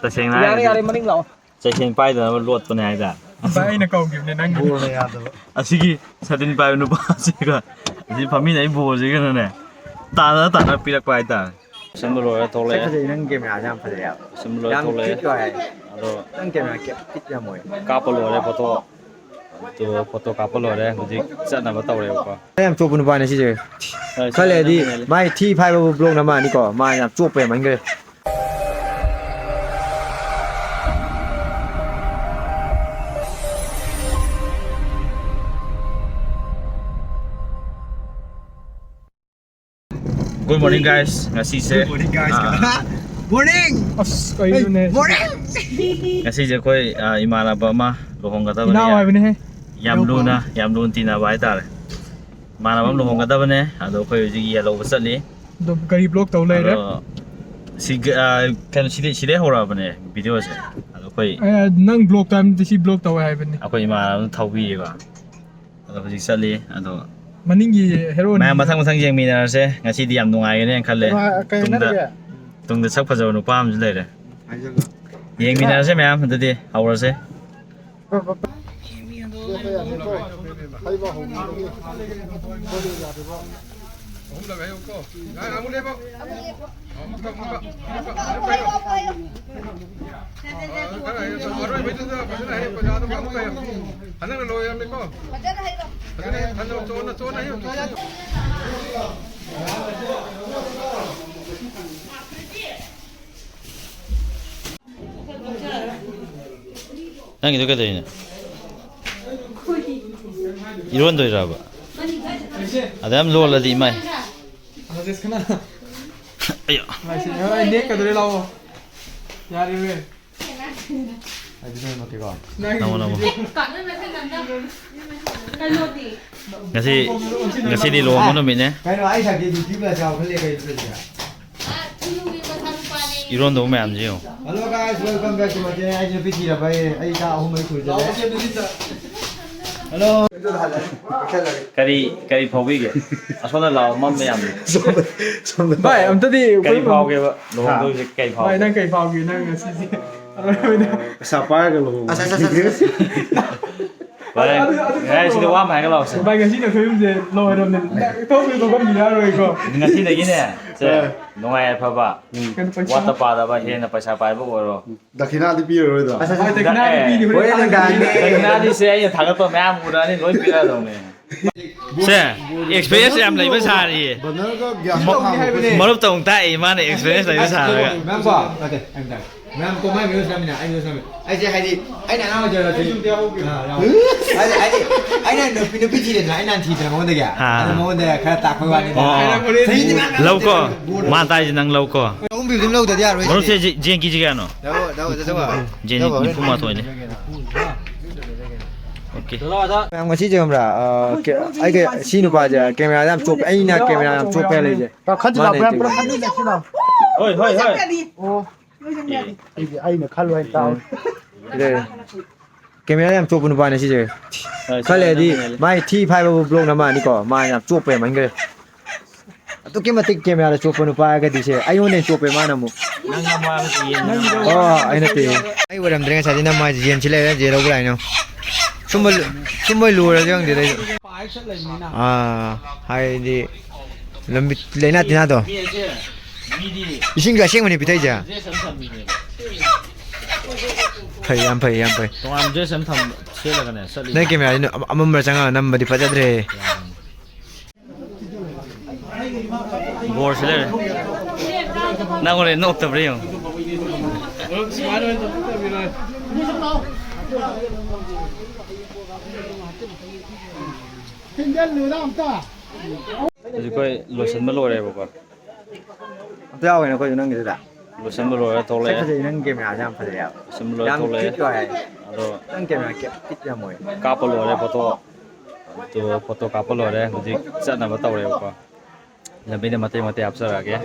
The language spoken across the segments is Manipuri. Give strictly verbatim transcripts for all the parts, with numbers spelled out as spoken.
ꯇꯁꯦꯡꯅ ꯌꯥꯔꯦ, ꯍꯥꯏꯔꯗꯤ ꯌꯥꯔꯦ, ꯃꯅꯤꯡ ꯂꯥꯛꯑꯣ꯫ ꯆꯩꯁꯦꯡ ꯄꯥꯏꯗꯅꯕ ꯂꯣꯠꯄꯅꯦ ꯍꯥꯏꯇꯥꯔꯦ꯫ ꯚꯥꯏ, ꯑꯩꯅ ꯀꯧꯈꯤꯕꯅꯦ ꯅꯪꯒꯤ꯫ ꯕꯣꯜꯅ ꯌꯥꯗꯕ꯫ ꯑꯁꯤꯒꯤ ꯁꯥꯇꯤꯟ ꯄꯥꯏꯕ ꯅꯨꯄꯥꯁꯤꯒ ꯑꯁꯤ ꯐꯝꯃꯤꯟꯅꯩ ꯕꯣꯜꯁꯤꯒꯅꯅꯦ, ꯇꯥꯟꯅ ꯇꯥꯟꯅ ꯄꯤꯔꯛꯄ ꯍꯥꯏꯇꯥꯔꯦ꯫ ꯁꯦꯝꯕ ꯂꯣꯏꯔ ꯁꯛ ꯊꯣꯛꯂꯛꯑꯦ꯫ ꯐꯖꯩ, ꯅꯪ ꯀꯦꯃꯦꯔꯥꯁꯦ ꯌꯥꯝ ꯐꯖꯩ ꯍꯥꯏꯕ꯫ ꯁꯦꯝꯕ ꯂꯣꯏꯔ ꯌꯥꯝ ꯊꯣꯛꯂꯛꯑꯦ꯫ ꯀ꯭ꯌꯨꯠ ꯑꯣꯏ ꯍꯥꯏ꯫ ꯑꯗꯣ ꯅꯪ ꯀꯦꯃꯦꯔꯥ ꯀ꯭ꯌꯨꯠ ꯌꯥꯝ ꯑꯣꯏ꯫ ꯀꯥꯞꯄ ꯂꯣꯏꯔꯦ ꯐꯣꯇꯣ꯫ ꯑꯗꯣ ꯐꯣꯇꯣ ꯀꯥꯞꯄ ꯂꯣꯏꯔꯦ, ꯍꯧꯖꯤꯛ ꯆꯠꯅꯕ ꯇꯧꯔꯦꯕꯀꯣ꯫ ꯌꯥꯝ ꯆꯣꯞꯄ ꯅꯨꯄꯥꯅꯦ ꯁꯤꯁꯦ꯫ ꯍꯣꯏ, ꯈꯔ ꯂꯩꯔꯗꯤ ꯁꯥꯟꯅꯕꯅꯦ꯫ ꯃꯥꯏ ꯊꯤ ꯐꯥꯏꯕꯕꯨ ꯕ꯭ꯂꯣꯛ ꯅꯝꯃꯛꯑꯅꯤꯀꯣ, ꯃꯥ ꯌꯥꯝ ꯆꯣꯞꯄ ꯍꯦꯟꯃꯟꯈ꯭ꯔꯦ꯫ Good morning, guys. ꯉꯁꯤꯁꯦ, Good morning, guys. ꯑꯥ, Morning! ꯑꯁ, ꯀꯩꯅꯣꯅꯦ? Hey, morning! ꯉꯁꯤꯁꯦ ꯑꯩꯈꯣꯏ, ꯑꯥ, ꯏꯃꯥꯟꯅꯕ ꯑꯃ ꯂꯨꯍꯣꯡꯒꯗꯕꯅꯦ꯫ ꯏꯅꯥꯎ ꯍꯥꯏꯕꯅꯦꯍꯦ꯫ ꯌꯥꯝ ꯂꯨꯅ, ꯌꯥꯝ ꯂꯨꯅ ꯇꯤꯟꯅꯕ ꯍꯥꯏꯇꯥꯔꯦ꯫ ꯏꯃꯥꯟꯅꯕ ꯑꯃ ꯂꯨꯍꯣꯡꯒꯗꯕꯅꯦ, ꯑꯗꯣ ꯑꯩꯈꯣꯏ ꯍꯧꯖꯤꯛ ꯌꯦꯜ ꯂꯧꯕ ꯆꯠꯂꯤ꯫ ꯑꯗꯣ ꯒꯥꯔꯤ ꯕ꯭ꯂꯣꯛ ꯇꯧ ꯂꯩꯔꯦ꯫ ꯑꯗꯣ ꯁꯤ, ꯑꯥ, ꯀꯩꯅꯣ, ꯁꯤꯗꯩ, ꯁꯤꯗꯩ ꯍꯧꯔꯛꯑꯕꯅꯦ ꯚꯤꯗꯤꯑꯣꯁꯦ꯫ ꯑꯗꯣ ꯑꯩꯈꯣꯏ ꯑꯦ, ꯅꯪ ꯕ꯭ꯂꯣꯛ ꯇꯧ ꯍꯥꯏꯕꯗꯤ ꯁꯤ ꯕ꯭ꯂꯣꯛ ꯇꯧꯋꯦ ꯍꯥꯏꯕꯅꯤ꯫ ꯑꯩꯈꯣꯏ ꯏꯃꯥꯟꯅꯕꯅ ꯊꯧꯕꯤꯔꯤꯕ꯫ ꯑꯗꯣ ꯍꯧꯖꯤꯛ ꯆꯠꯂꯤ꯫ ꯑꯗꯣ ꯃꯅꯤꯡꯒꯤ ꯍꯦꯔꯣꯅꯤ꯫ ꯃꯌꯥꯝ ꯃꯊꯪ ꯃꯊꯪ ꯌꯦꯡꯃꯤꯟꯅꯔꯁꯦ꯫ ꯉꯁꯤꯗꯤ ꯌꯥꯝ ꯅꯨꯡꯉꯥꯏꯒꯅꯦꯅ ꯈꯜꯂꯦ꯫ ꯀꯩꯅꯣ, ꯀꯩꯅꯣ ꯇꯨꯡꯗ, ꯅꯠꯇꯦ꯫ ꯇꯨꯡꯗ ꯁꯛ ꯐꯖꯕ ꯅꯨꯄꯥ ꯑꯃꯁꯨ ꯂꯩꯔꯦ꯫ ꯍꯥꯏꯖꯜꯂꯣ꯫ ꯌꯦꯡꯃꯤꯟꯅꯔꯁꯦ ꯃꯌꯥꯝ, ꯑꯗꯨꯗꯤ ꯍꯧꯔꯁꯦ꯫ ꯑꯍꯨꯝꯂꯛ ꯍꯥꯏꯌꯨꯀꯣ꯫ ꯉꯥꯏ, ꯑꯃꯨꯛ ꯂꯦꯞꯄꯣ꯫ ꯑꯃꯨꯛꯀ, ꯑꯃꯨꯛꯀ, ꯑꯃꯨꯛꯀ, ꯑꯃꯨꯛꯀ ꯍꯥꯏꯌꯣ꯫ ꯑ, ꯈꯔ ꯍꯥꯏꯌꯣ꯫ ꯑꯔꯣꯏꯕꯩꯗꯨꯗ ꯐꯖꯅ ꯍꯥꯏꯌꯣ꯫ ꯑꯣꯖꯥ ꯑꯗꯨꯝ ꯑꯃꯨꯛꯀ ꯍꯥꯏꯌꯣ꯫ ꯍꯟꯗꯛꯅ ꯂꯣꯏꯔꯝꯃꯤꯀꯣ꯫ ꯐꯖꯅ ꯍꯥꯏꯌꯣ꯫ ꯐꯖꯅ ꯍꯥꯏꯌꯣ꯫ ꯆꯣꯟꯅ, ꯆꯣꯟꯅ ꯍꯥꯏꯌꯣ꯫ ꯅꯪꯒꯤꯗꯣ ꯀꯩꯗꯧꯔꯤꯅꯣ? ꯏꯔꯣꯟꯗꯣꯏꯔꯕ? ꯑꯗ ꯌꯥꯝ ꯂꯣꯜꯂꯗꯤ ꯏꯃꯥꯏ꯫ ꯑꯌꯥ꯫ ꯅꯦꯛꯀꯗꯧꯔꯦ ꯂꯥꯛꯑꯣ꯫ ꯌꯥꯔꯦ꯫ ꯅꯃꯣ ꯅꯃꯣ꯫ ꯉꯁꯤ, ꯉꯁꯤꯗꯤ ꯂꯨꯍꯣꯡꯕ ꯅꯨꯃꯤꯠꯅꯦ꯫ ꯀꯩꯅꯣ, ꯑꯩ ꯁꯥꯏꯗꯤ ꯗ꯭ꯌꯨꯇꯤ ꯄ꯭ꯂꯁ ꯌꯥꯎꯈꯠꯂꯦ, ꯀꯩꯅꯣ ꯇꯧꯔꯤꯁꯦ? ꯏꯔꯣꯟꯗꯧꯕ ꯃꯌꯥꯝꯁꯦ ꯌꯦꯡꯉꯣ꯫ Hello guys, welcome back to my channel. ꯑꯩꯁꯦ ꯅꯨꯄꯤ ꯊꯤꯔꯕ ꯑꯩ, ꯑꯩ ꯏꯆꯥ ꯑꯍꯨꯝ ꯃꯔꯤ ꯁꯨꯔꯦ꯫ ꯍꯜꯂꯣ꯫ ꯀꯔꯤ, ꯀꯔꯤ ꯐꯥꯎꯕꯤꯒꯦ? ꯑꯁꯣꯝꯗ ꯂꯥꯛꯑꯣ, ꯃꯝꯃꯦ ꯌꯥꯝꯅ꯫ ꯁꯣꯝꯗ, ꯁꯣꯝꯗ ꯚꯥꯏ, ꯇꯥꯎ꯫ ꯑꯝꯇꯗꯤ ꯀꯔꯤ ꯀꯣꯏꯕ ꯐꯥꯎꯒꯦꯕ? ꯍꯥ? ꯂꯨꯍꯣꯡꯗꯣꯏꯁꯦ ꯀꯔꯤ ꯚꯥꯏ, ꯐꯥꯎꯒꯦ? ꯅꯪ ꯀꯔꯤ ꯐꯥꯎꯒꯦ? ꯅꯪ ꯉꯁꯤꯁꯦ ꯑꯔꯣꯏꯕꯗ ꯄꯩꯁꯥ ꯄꯥꯏꯔꯒ ꯂꯨꯍꯣꯡꯕ꯫ ꯑꯁ, ꯑꯁ, ꯑꯁ, ꯑꯁ꯫ ꯚꯥꯏ, ꯑꯗꯨ, ꯑꯗꯨ ꯉꯥꯏ, ꯁꯤꯗ ꯋꯥ ꯑꯃ ꯍꯥꯏꯒꯦ ꯂꯥꯛꯑꯣꯁꯦ꯫ ꯚꯥꯏ, ꯉꯁꯤꯅ ꯑꯩꯈꯣꯏ ꯌꯨꯝꯁꯦ ꯂꯣꯏꯔꯕꯅꯦ꯫ ꯊꯣꯛꯄꯗꯤ ꯊꯣꯛꯍꯟꯕ ꯌꯥꯔꯣꯏꯀꯣ꯫ ꯉꯁꯤꯗꯒꯤꯅꯦ, ꯁꯦ, ꯑ꯫ ꯅꯨꯡꯉꯥꯏ ꯌꯥꯏꯐꯕ, ꯀꯩꯅꯣ ꯄꯩꯁꯥ ꯋꯥꯠꯇ ꯄꯥꯗꯕ, ꯍꯦꯟꯅ ꯄꯩꯁꯥ ꯄꯥꯏꯕ ꯑꯣꯏꯔꯣ꯫ ꯗꯈꯤꯅꯥꯗꯤ ꯄꯤꯔꯔꯣꯏꯗꯣ? ꯑꯁ, ꯑꯁ, ꯍꯣꯏ, ꯑꯁ, ꯗꯈꯤꯅꯥꯗꯤ ꯑꯦ, ꯄꯤꯅꯤ, ꯍꯣꯔꯦꯟ ꯍꯣꯔꯦꯟ ꯅꯨꯡꯗꯥꯡꯅꯦ꯫ ꯊꯥꯡꯒꯠꯂꯛꯀꯦ꯫ ꯗꯈꯤꯅꯥꯗꯤ ꯁꯦ ꯑꯩꯅ ꯊꯥꯒꯠꯄ ꯃꯌꯥꯝ ꯎꯔꯛꯑꯅꯤ, ꯂꯣꯏ ꯄꯤꯔꯛꯑꯗꯧꯅꯦ꯫ ꯁꯦ, experience ꯌꯥꯝ ꯂꯩꯕ ꯁꯥꯔꯤꯌꯦ꯫ ꯕꯅꯔꯒ ꯒ꯭ꯌꯥꯁ ꯃ-, ꯇꯧꯅꯤ ꯍꯥꯏꯕꯅꯦ꯫ ꯃꯔꯨꯞ ꯇꯧ ꯇꯥꯛꯏ ꯃꯥꯅ experience ꯂꯩꯕ ꯁꯥꯔꯒ꯫ ꯃꯌꯥꯝ ꯀꯣ, ꯅꯠꯇꯦ, ꯑꯩ ꯑꯝꯇ ꯍꯥꯏꯒꯦ꯫ ꯃꯌꯥꯝ ꯀꯣ, ꯃꯥꯏ video ꯁꯦꯝꯃꯤꯅ, ꯑꯩ video ꯁꯦꯝꯃꯤ꯫ ꯑꯩꯁꯦ ꯍꯥꯏꯗꯤ, ꯑꯩꯅ ꯑꯉꯥꯡ ꯑꯣꯏꯖꯔꯁꯨ, ꯑꯩꯁꯨ ꯑꯝꯇ ꯌꯥꯎꯍꯧꯒꯦ꯫ ꯑꯥ, ꯌꯥꯎꯍꯧꯒꯦ꯫ ꯍꯥꯏꯗꯤ, ꯍꯥꯏꯗꯤ, ꯑꯩꯅ ꯅꯨꯄꯤ, ꯅꯨꯄꯤ ꯊꯤꯔꯦꯗꯅ, ꯑꯩꯅ ꯍꯥꯟꯅ ꯊꯤꯗꯅ ꯃꯉꯣꯟꯗꯒꯤ꯫ ꯑꯥ꯫ ꯑꯗꯨ ꯃꯉꯣꯟꯗ ꯈꯔ ꯇꯥꯛꯄꯩ ꯋꯥꯅꯤꯗ꯫ ꯑꯣ, ꯑꯣ꯫ ꯆꯍꯤꯗꯤ ꯃꯌꯥꯝ ꯂꯧꯀꯣ꯫ ꯃꯥ ꯇꯥꯏꯁꯦ ꯅꯪ ꯂꯧꯀꯣ꯫ ꯑꯍꯨꯝ ꯄꯤꯕꯗꯤ ꯑꯗꯨꯝ ꯂꯧꯗꯗꯤ ꯌꯥꯔꯣꯏ ꯃꯔꯨꯞꯁꯦ ꯁꯤꯗꯤ꯫ ꯖꯦ-, ꯖꯦꯟ ꯀꯦꯖꯤ ꯀꯌꯥꯅꯣ? ꯂꯧ, ꯂꯧ, ꯂꯧ, ꯂꯧ꯫ ꯖꯦꯟ ꯂꯧ, ꯍꯣꯔꯦꯟ꯫ ꯅꯤꯐꯨ ꯃꯥꯊꯣꯏꯅꯦ꯫ ꯑꯣꯀꯦ꯫ ꯃꯌꯥꯝ ꯉꯁꯤꯁꯦ ꯈꯪꯕ꯭ꯔꯥ? ꯑ, ꯀꯦ-, ꯑꯩꯒꯤ ꯁꯤ ꯅꯨꯄꯥꯁꯦ ꯀꯦꯃꯦꯔꯥꯗ ꯌꯥꯝ ꯆꯣꯞꯄꯦ꯫ ꯑꯩꯅ ꯀꯦꯃꯦꯔꯥ ꯌꯥꯝ ꯆꯣꯞꯄꯦ ꯂꯩꯁꯦ꯫ ꯈꯟꯖꯤꯜꯂꯣ, ꯃꯥꯅ ꯃꯌꯥꯝ ꯄꯨꯂꯞ acting ꯈꯟꯖꯤꯜꯂꯣ, ꯁꯤꯅ꯫ ꯍꯣꯏ, ꯍꯣꯏ, ꯍꯣꯏ꯫ ꯑꯣ꯫ ꯑꯦ꯫ ꯑꯩꯗꯤ ꯑꯩꯅ ꯈꯜꯂꯨ ꯍꯥꯏꯅ ꯇꯥꯍꯧꯗꯦ꯫ ꯎꯝ꯫ ꯀꯦꯃꯦꯔꯥ ꯌꯥꯝ ꯆꯣꯞꯄ ꯅꯨꯄꯥꯅꯦ ꯁꯤꯁꯦ꯫ ꯍꯣꯏ, ꯈꯔ ꯂꯩꯔꯗꯤ ꯅꯪ ꯃꯥꯏ ꯊꯤ ꯐꯥꯏꯕꯕꯨ vlog ꯅꯝꯃꯛꯑꯅꯤꯀꯣ꯫ ꯃꯥ ꯌꯥꯝ ꯆꯣꯞꯄ ꯍꯦꯟꯃꯟꯈ꯭ꯔꯦ꯫ ꯑꯗꯨꯛꯀꯤ ꯃꯇꯤꯛ ꯀꯦꯃꯦꯔꯥꯗ ꯆꯣꯞꯄ ꯅꯨꯄꯥ ꯍꯥꯏꯔꯒꯗꯤ ꯁꯦ ꯑꯩꯉꯣꯟꯗꯩ ꯍꯦꯟꯅ ꯆꯣꯞꯄꯦ ꯃꯥꯅ ꯑꯃꯨꯛ꯫ ꯅꯪ ꯅꯝꯃꯣ ꯍꯥꯏꯕ ꯅꯠꯇꯦ, ꯌꯦꯟ ꯅꯝꯃꯣ꯫ ꯑꯣ, ꯑꯩ ꯅꯠꯇꯦ꯫ ꯑꯩ ꯑꯣꯏꯔꯝꯗ꯭ꯔꯦ ꯉꯁꯥꯏꯗꯤ ꯅꯝꯃꯣ ꯍꯥꯏꯁꯦ, ꯌꯦꯟ ꯁꯤ ꯂꯩꯔꯦ, ꯌꯦꯟ ꯂꯧꯕ ꯂꯥꯛꯏꯅꯣ꯫ ꯁꯨꯝꯕ, ꯁꯨꯝꯕ ꯂꯣꯏꯔꯗꯤ ꯈꯪꯗꯦꯗ ꯑꯩꯁꯨ꯫ ꯑꯥ, ꯍꯥꯏꯗꯤ ꯂꯝꯕꯤ ꯂꯩꯅꯥ ꯇꯤꯟꯅꯥꯗꯣ꯫ ꯃꯤꯗꯤ ꯏꯁꯤꯡꯁꯨ ꯑꯁꯦꯡꯕꯅꯤ ꯄꯤꯊꯛꯏꯁꯦ꯫ Dress ꯑꯃ ꯊꯝꯃꯤꯅꯦꯕ꯫ ꯐꯩ, ꯌꯥꯝ ꯐꯩ, ꯌꯥꯝ ꯐꯩ꯫ ꯇꯣꯉꯥꯟ dress ꯑꯃ ꯊꯝ-, ꯁꯦꯠꯂꯒꯅꯦ ꯆꯠꯂꯤꯅꯦ꯫ ꯅꯪ ꯀꯦꯃꯦꯔꯥꯁꯤ ꯑꯃꯝꯕ ꯆꯪꯉꯒ ꯅꯝꯕꯗꯤ ꯐꯖꯗ꯭ꯔꯦ꯫ ꯌꯥꯝ ꯕꯣꯔꯁꯤ ꯂꯩꯔꯦ꯫ ꯅꯪ ꯍꯣꯔꯦꯟ ꯅꯣꯛꯇꯕ꯭ꯔꯥ ꯌꯦꯡꯉꯨ꯫ ꯍꯧꯖꯤꯛ ꯑꯩꯈꯣꯏ ꯂꯣꯏꯁꯤꯟꯕ ꯂꯣꯏꯔꯦꯕꯀꯣ꯫ ꯑꯝꯇ ꯌꯥꯎꯋꯦꯅꯦ ꯑꯩꯈꯣꯏꯁꯨ ꯅꯪꯒꯤꯗꯨꯗ꯫ ꯂꯣꯏꯁꯤꯟꯕ ꯂꯣꯏꯔ ꯁꯛ ꯊꯣꯛꯂꯛꯑꯦ꯫ ꯐꯖꯩ, ꯅꯪ ꯀꯦꯃꯦꯔꯥꯁꯦ ꯌꯥꯝ ꯐꯖꯩ ꯍꯥꯏꯕ꯫ ꯂꯣꯏꯁꯤꯟꯕ ꯂꯣꯏꯔ ꯌꯥꯝ ꯊꯣꯛꯂꯛꯑꯦ꯫ Fit ꯑꯣꯏ ꯍꯥꯏ꯫ ꯑꯗꯣ ꯅꯪ ꯀꯦꯃꯦꯔꯥ ꯀꯦ-, fit ꯌꯥꯝ ꯑꯣꯏ꯫ ꯀꯥꯞꯄ ꯂꯣꯏꯔꯦ ꯐꯣꯇꯣ꯫ ꯑꯗꯣ ꯐꯣꯇꯣ ꯀꯥꯞꯄ ꯂꯣꯏꯔꯦ꯫ ꯍꯧꯖꯤꯛ ꯆꯠꯅꯕ ꯇꯧꯔꯦꯕꯀꯣ꯫ ꯂꯝꯕꯤꯗ ꯃꯇꯦꯛ ꯃꯇꯦꯛ ꯍꯥꯞꯆꯔꯛꯑꯒꯦ꯫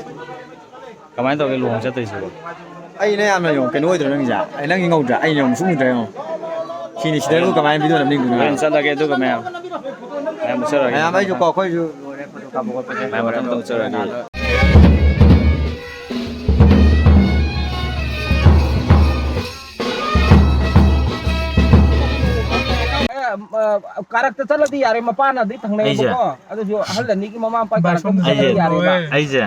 ꯀꯃꯥꯏꯅ ꯇꯧꯒꯦ ꯂꯨꯍꯣꯡ ꯆꯠꯇꯣꯏꯁꯤꯕꯣ? ꯑꯩꯅ ꯌꯥꯝꯅ ꯌꯦꯡꯉꯣ, ꯀꯩꯅꯣ ꯑꯣꯏꯗ꯭ꯔꯣ ꯅꯪꯁꯦ? ꯑꯩ ꯅꯪꯒꯤ ꯉꯧꯗ꯭ꯔꯥ? ꯑꯩꯅ ꯌꯦꯡꯉꯣ, ꯁꯨꯝ ꯎꯗ꯭ꯔꯥ ꯌꯦꯡꯉꯣ꯫ ꯁꯤꯅꯤ, ꯁꯤꯗꯕꯨ ꯀꯃꯥꯏꯅ ꯚꯤꯗꯤꯑꯣ ꯅꯝꯅꯤꯡꯗꯣꯏꯅꯣ? ꯍꯣꯔꯦꯟ ꯆꯠꯂꯒꯦ, ꯑꯗꯨꯒ ꯃꯌꯥꯝ, ꯃꯌꯥꯝ ꯎꯠꯆꯔꯒꯦ꯫ ꯃꯌꯥꯝ, ꯑꯩꯁꯨ ꯀꯣ, ꯑꯩꯈꯣꯏꯁꯨ ꯂꯣꯏꯔꯦ, ꯐꯣꯇꯣ ꯀꯥꯞꯄ ꯈꯣꯠꯄꯁꯦ꯫ ꯃꯌꯥꯝ ꯃꯊꯪ ꯃꯊꯪ ꯎꯠꯆꯔꯒꯦ꯫ ꯑꯦ, ꯑ, ꯀꯥꯔꯛꯇ ꯆꯠꯂꯗꯤ ꯌꯥꯔꯦ, ꯃꯄꯥꯟꯅꯗꯤ ꯑꯩꯁꯦ? ꯊꯪꯅꯩꯌꯦꯕꯀꯣ꯫ ꯑꯗꯨꯁꯨ ꯑꯍꯜ ꯑꯅꯤꯒꯤ ꯃꯃꯥ ꯃꯄꯥ ꯀꯥꯔꯛꯇ ꯑꯩꯁꯦ, ꯆꯠꯂꯗꯤ ꯌꯥꯔꯦꯕ꯫ ꯑꯩꯁꯦ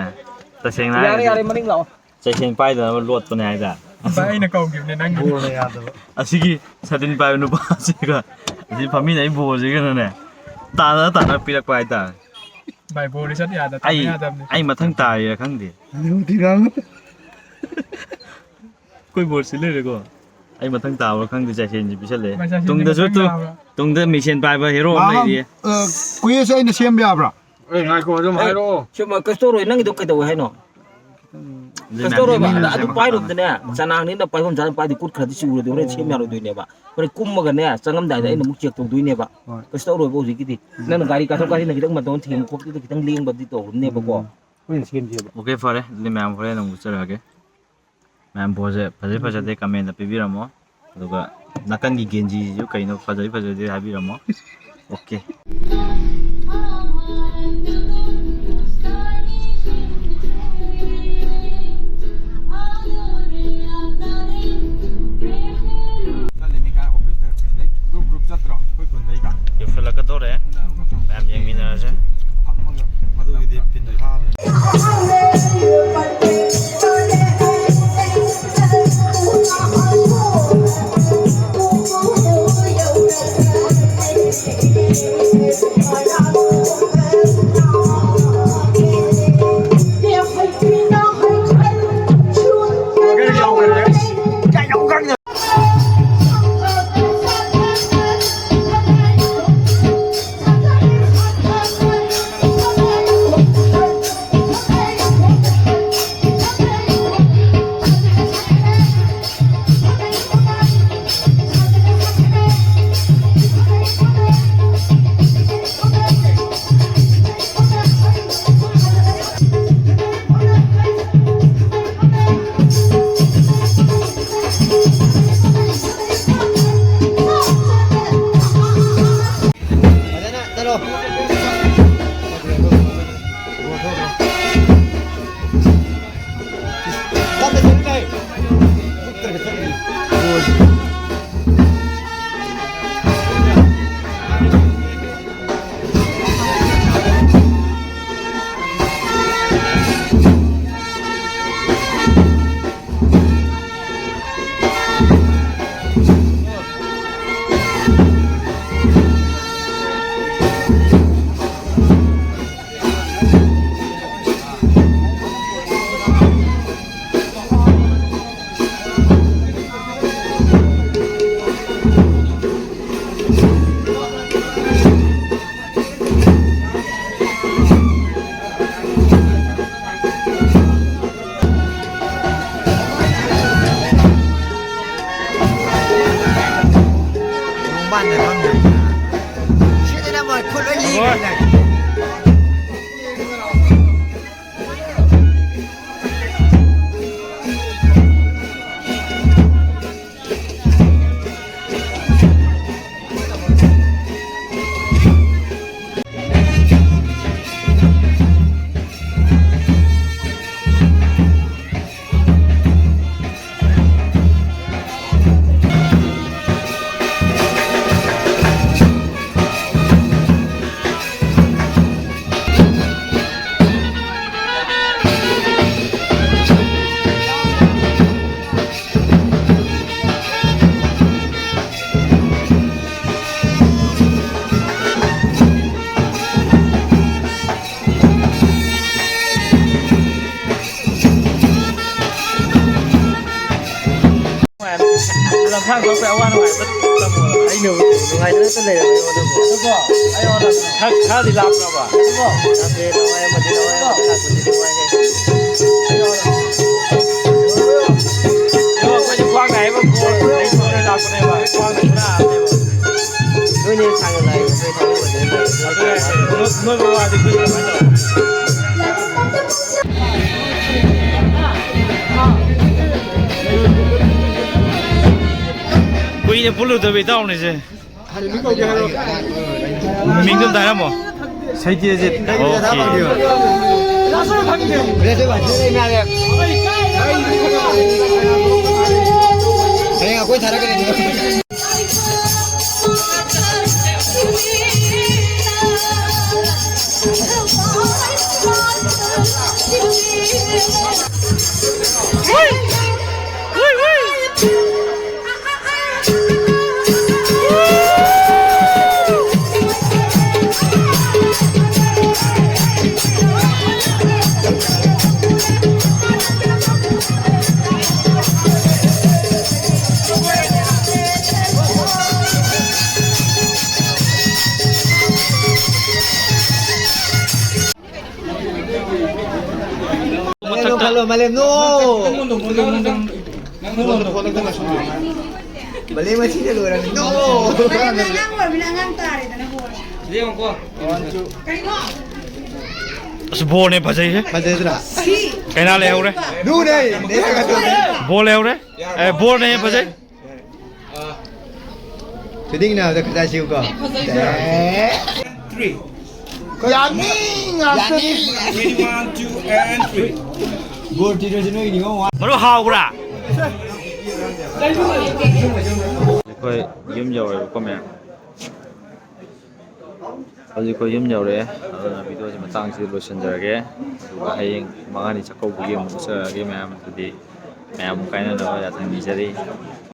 ꯇꯁꯦꯡꯅ ꯌꯥꯔꯦ, ꯍꯥꯏꯔꯗꯤ ꯌꯥꯔꯦ, ꯃꯅꯤꯡ ꯂꯥꯛꯑꯣ꯫ ꯆꯩꯁꯦꯡ ꯄꯥꯏꯗꯅꯕ ꯂꯣꯠꯄꯅꯦ ꯍꯥꯏꯗ꯫ ꯚꯥꯏ, ꯑꯩꯅ ꯀꯧꯈꯤꯕꯅꯦ ꯅꯪ꯫ ꯕꯣꯜꯅ ꯌꯥꯗꯕ꯫ ꯑꯁꯤꯒꯤ ꯁꯥꯇꯤꯟ ꯄꯥꯏꯕ ꯅꯨꯄꯥꯁꯤꯒ ꯑꯁꯤ ꯐꯝꯃꯤꯟꯅꯩ ꯕꯣꯜꯁꯤꯒꯅꯅꯦ, ꯇꯥꯟꯅ ꯇꯥꯟꯅ ꯄꯤꯔꯛꯄ ꯍꯥꯏꯇꯥꯔꯦ꯫ ꯚꯥꯏ, ꯕꯣꯜꯗꯤ ꯆꯠ ꯌꯥꯗ-, ꯑꯩ, ꯇꯥꯟꯅ ꯌꯥꯗꯕꯅꯤ꯫ ꯑꯩ ꯃꯊꯪ ꯇꯥꯔꯤꯔꯥ ꯈꯪꯗꯦ꯫ ꯑꯗꯨꯕꯨꯗꯤ ꯉꯥꯡꯉꯨ꯫ ꯑꯩꯈꯣꯏ ꯕꯣꯜ ꯁꯤ ꯂꯩꯔꯦꯀꯣ꯫ ꯑꯩ ꯃꯊꯪ ꯇꯥꯕ꯭ꯔꯥ ꯈꯪꯗꯦ, ꯆꯥꯏꯁꯦꯟꯁꯤ ꯄꯤꯁꯜꯂꯛꯑꯦ꯫ ꯚꯥꯏ, ꯆꯥꯏꯁꯦꯟꯁꯤ ꯇꯨꯡꯗꯁꯨ ꯃꯊꯪ ꯇꯨ-, ꯇꯥꯕ꯭ꯔꯥ? ꯇꯨꯡꯗ ꯃꯤꯡꯁꯦꯟ ꯄꯥꯏꯕ ꯍꯦꯔꯣ ꯑꯃ ꯃꯥꯃ, ꯂꯩꯔꯤꯌꯦ꯫ ꯑ, ꯀꯨꯌꯦꯁ ꯑꯩꯅ ꯁꯦꯝꯕ ꯌꯥꯕ꯭ꯔꯥ? ꯑꯦ, ꯉꯥꯏꯈꯣ, ꯑꯗꯨꯝ ꯑꯦ, ꯍꯥꯏꯔꯛꯑꯣ꯫ ꯁꯨꯝ, ꯀꯩꯁꯨ ꯇꯧꯔꯣꯏ, ꯅꯪꯒꯤꯗꯣ ꯀꯩꯗꯧꯋꯦ ꯍꯥꯏꯅꯣ? ꯑꯗꯨ ꯀꯩꯁꯨ ꯇꯧꯔꯣꯏꯕ꯫ ꯃꯌꯥꯝ ꯑꯗꯨ ꯌꯦꯡꯁꯦ ꯄꯥꯏꯔꯨꯕꯗꯅꯦ, ꯆꯅꯥꯡꯅꯤꯅ ꯄꯥꯏꯐꯝ ꯆꯥꯐꯝ ꯄꯥꯏꯗꯤ ꯀꯨꯠ ꯈꯔꯗꯤ ꯆꯨꯔꯗꯤ ꯍꯣꯔꯦꯟ ꯁꯦꯝ ꯌꯥꯔꯣꯏꯗꯣꯏꯅꯦꯕ꯫ ꯍꯣꯔꯦꯟ ꯀꯨꯝꯃꯒꯅꯦ, ꯆꯪꯉꯝꯗꯥꯏꯗ ꯎꯝ꯫ ꯑꯩꯅ ꯑꯃꯨꯛ ꯆꯦꯛ ꯇꯧꯗꯣꯏꯅꯦꯕ꯫ ꯍꯣꯏ꯫ ꯀꯩꯁꯨ ꯇꯧꯔꯣꯏꯕ ꯍꯧꯖꯤꯛꯀꯤꯗꯤ꯫ ꯎꯝ꯫ ꯅꯪꯅ ꯒꯥꯔꯤ ꯀꯥꯊꯣꯛ ꯀꯥꯁꯤꯟꯗ ꯈꯤꯇꯪ ꯃꯇꯣꯟ ꯊꯦꯡꯕ ꯈꯣꯠꯄꯗꯨꯗ ꯈꯤꯇꯪ ꯂꯦꯡꯕꯗꯤ ꯇꯧꯔꯝꯅꯦꯕꯀꯣ꯫ ꯎꯝ꯫ ꯍꯣꯔꯦꯟ ꯁꯦꯝꯁꯦꯕ꯫ ꯑꯣꯀꯦ, ꯐꯔꯦ꯫ ꯑꯗꯨꯗꯤ ꯃꯌꯥꯝ ꯍꯣꯔꯦꯟ ꯑꯃꯨꯛ ꯆꯠꯂꯛꯑꯒꯦ꯫ ꯃꯌꯥꯝ ꯕꯣꯜꯁꯦ ꯐꯖꯩ ꯐꯖꯗꯦ ꯀꯃꯦꯟꯗ ꯄꯤꯕꯤꯔꯝꯃꯣ꯫ ꯑꯗꯨꯒ ꯅꯥꯀꯟꯒꯤ ꯒꯦꯟꯖꯤꯁꯤꯁꯨ ꯀꯩꯅꯣ ꯐꯖꯩ ꯐꯖꯗꯦ ꯍꯥꯏꯕꯤꯔꯝꯃꯣ꯫ ꯑꯣꯀꯦ꯫ ꯆꯠꯂꯤꯃꯤ ꯀꯥꯏ ꯑꯣꯐꯤꯁꯇ ꯁꯤꯗꯩ ꯒ꯭ꯔꯨꯞ ꯒ꯭ꯔꯨꯞ ꯆꯠꯇ꯭ꯔꯣ? ꯑꯩꯈꯣꯏ ꯈꯨꯟꯗꯩꯒ꯫ ꯌꯧꯁꯤꯜꯂꯛꯀꯗꯧꯔꯦ꯫ ꯃꯌꯥꯝ ꯌꯦꯡꯃꯤꯟꯅꯔꯁꯦ꯫ ꯐꯝꯃꯒ ꯃꯗꯨꯒꯤꯗꯤ ꯄꯤꯟ ꯊꯥꯕꯅꯤ꯫ ꯑꯋꯥ ꯅꯨꯡꯉꯥꯏ ꯑꯝꯇ ꯇꯝꯃꯣ꯫ ꯑꯩꯅꯕꯨ ꯅꯨꯡꯉꯥꯏꯗꯅꯇ ꯂꯩꯔꯕ ꯑꯩꯉꯣꯟꯗꯕꯨ꯫ ꯑꯗꯨꯀꯣ, ꯑꯩ ꯑꯋꯥ ꯅꯨꯡꯉꯥꯏ꯫ ꯈꯔ, ꯈꯔꯗꯤ ꯂꯥꯞꯄ꯭ꯔꯕ? ꯑꯗꯨꯀꯣ꯫ ꯂꯥꯞꯄꯦ, ꯂꯋꯥꯏ ꯑꯃꯗꯤ ꯂꯋꯥꯏ ꯑꯃꯗ ꯂꯥꯛꯄꯁꯤꯗꯤ ꯋꯥꯏꯍꯦ꯫ ꯑꯩꯈꯣꯏꯗꯤ ꯈ꯭ꯋꯥꯡ ꯅꯥꯏꯌꯦꯕ, ꯕꯣꯜ ꯂꯩꯕ ꯂꯥꯛꯄꯅꯦꯕ, ꯈ꯭ꯋꯥꯡ ꯅꯥꯏꯕ ꯅꯥꯕꯅꯦꯕ꯫ ꯅꯣꯏꯅ ꯁꯥꯡꯅ ꯂꯥꯛꯏ, ꯑꯩꯈꯣꯏ ꯊꯥꯡꯃꯩꯕꯟꯗ ꯂꯩ꯫ ꯑꯗꯨꯅꯦ, ꯅꯣꯏ, ꯅꯣꯏꯕꯨ ꯋꯥꯗꯤ ꯑꯩꯈꯣꯏ ꯀꯃꯥꯏꯅ ꯇꯧ? ꯀꯨꯏꯅ ꯄꯨꯜꯂꯨꯗꯕ ꯏꯇꯥꯎꯅꯤꯁꯦ꯫ ꯃꯤꯡꯗꯣ ꯑꯝꯇ ꯍꯥꯏꯔꯝꯃꯣ꯫ ꯁꯩꯇꯦꯖꯤꯠ꯫ ꯑꯣꯀꯦ꯫ ꯍꯌꯦꯡ ꯑꯩꯈꯣꯏ ꯊꯥꯔꯛꯀꯅꯤ꯫ ꯃꯥꯂꯦꯝ, ꯈꯜꯂꯣ, ꯃꯥꯂꯦꯝ, no! ꯃꯥꯂꯦꯝ ꯑꯁꯤꯅ ꯂꯣꯏꯔꯝꯃꯤ, no! ꯑꯉꯥꯡ ꯑꯣꯏꯔꯕꯅꯤꯅ ꯑꯉꯥꯡ ꯇꯥꯔꯦꯗꯅ, ꯕꯣꯜ꯫ ꯀꯩꯅꯣ? ꯑꯁ, ꯕꯣꯜꯅꯦ ꯐꯖꯩꯁꯦ꯫ ꯐꯖꯩꯗ꯭ꯔꯥ? ꯀꯩꯅꯥ ꯂꯩꯍꯧꯔꯦ꯫ ꯅꯨꯅꯦ, ꯅꯦ ꯍꯥꯏꯒꯗꯧꯅꯦ꯫ ꯕꯣꯜ ꯂꯩꯍꯧꯔꯦ꯫ ꯑꯦ, ꯕꯣꯜꯅꯦ ꯐꯖꯩ꯫ ꯐꯤꯗꯤꯡ ꯅꯥꯕꯗ ꯈꯖꯥꯏ ꯁꯤꯎꯀꯣ꯫ Three. ꯌꯥꯅꯤ ꯉꯥꯛꯇꯅꯤ꯫ Ready, one, two, and three. Goal ꯊꯤꯔꯁꯨ ꯅꯣꯏꯒꯤꯅꯤ ꯉꯣ꯫ ꯃꯔꯨꯞ ꯍꯥꯎꯕ꯭ꯔꯥ? ꯑꯩꯈꯣꯏ ꯌꯨꯝ ꯌꯧꯔꯦꯕꯀꯣ ꯃꯌꯥꯝ꯫ ꯍꯧꯖꯤꯛ ꯑꯩꯈꯣꯏ ꯌꯨꯝ ꯌꯧꯔꯛꯑꯦ꯫ ꯑꯗꯨꯅ ꯚꯤꯗꯤꯑꯣꯁꯤ ꯃꯇꯥꯡꯁꯤꯗ ꯂꯣꯏꯁꯤꯟꯖꯔꯒꯦ꯫ ꯑꯗꯨꯒ ꯍꯌꯦꯡ ꯃꯉꯥꯅꯤ ꯆꯥꯛꯀꯧꯕꯒꯤ ꯑꯃꯨꯛ ꯎꯠꯆꯔꯛꯑꯒꯦ ꯃꯌꯥꯝ꯫ ꯑꯗꯨꯗꯤ ꯃꯌꯥꯝ ꯀꯥꯏꯅꯅꯕ ꯌꯥꯊꯪ ꯅꯤꯖꯔꯤ꯫